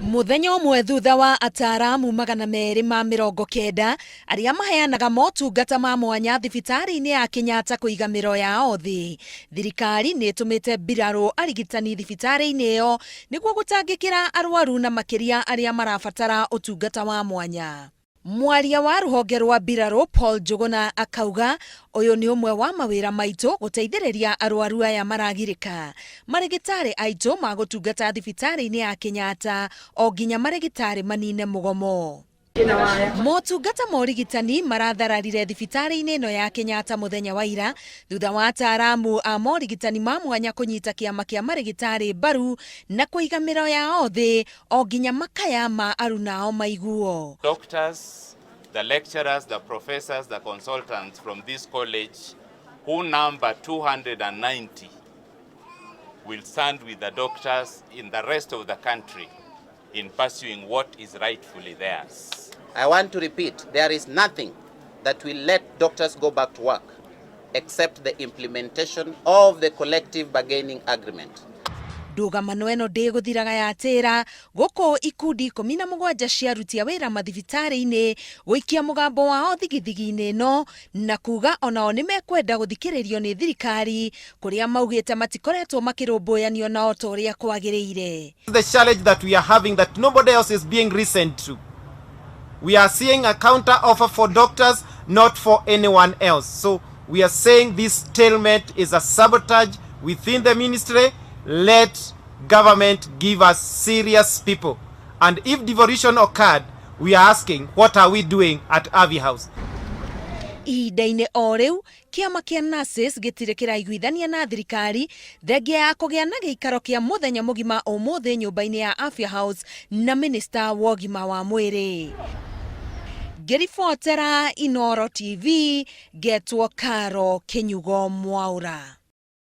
Mũthenya ũmwe thutha wa ataaramu 290 arĩa maheanaga motungata ma mwanya thibitarĩ-inĩ ya Kenyatta kũiga mĩro yao thĩ, thirikari nĩ ĩtũmĩte mbirarũ arigitani thibitarĩ-inĩ ĩyo nĩguo gũtangĩkĩra arwaru na makĩria arĩa marabatara ũtungata wa mwanya. Mwaria wa rũhonge rwa mbirarũ Paul Njũgũna akauga ũyũ nĩ ũmwe wa mawĩra maitũ gũteithĩrĩria arwaru aya maragirĩka. Marĩgĩtarĩ aitũ magũtungata thibitarĩ-inĩ ya Kenyatta o nginya marĩgĩtarĩ manine mũgomo. Motungata ma ũrigitani marathararire thibitarĩ-inĩ ĩno ya Kenyatta mũthenya wa ira thutha wa ataaramu a morigitani ma mwanya kũnyita kĩama kĩa marĩgĩtarĩ mbaru na kũiga mĩro yao thĩ o nginya makaya ma arunao maiguo. Doctors, the lecturers, the professors, the consultants from this college who number 290 will stand with the doctors in the rest of the country in pursuing what is rightfully theirs. I want to repeat, there is nothing that will let doctors go back to work except the implementation of the collective bargaining agreement. Ndũgamano ĩno ndĩgũthiraga yatĩra gũkũ ikundi 17 cia aruti a wĩra mathibitarĩ-inĩ gũikia mũgambo wao thigithigi-inĩ ĩno na kuga onao nĩ mekwenda gũthikĩrĩrio nĩ thirikari kũrĩa maugĩte matikoretwo makĩrũmbũyanio nao ta ũrĩa kwagĩrĩire. The challenge that we are having that nobody else is being listened to. We are seeing a counter offer for doctors, not for anyone else. So we are saying this stalemate is a sabotage within the ministry. Let government give us serious people. And if devolution occurred, we are asking, what are we doing at Avi House? Ihinda-inĩ o rĩu kĩama kĩa nurses gĩtirĩ kĩraiguithania na thirikari thengia ya kũgĩa na gĩikaro kĩa mũthenya mũgima ũmũthĩ nyũmba-inĩ ya Afya House na minista wa ũgima wa mwĩrĩ. Ngĩribotera Inooro TV, ngetwo Caro Kĩnyugo Mwaura.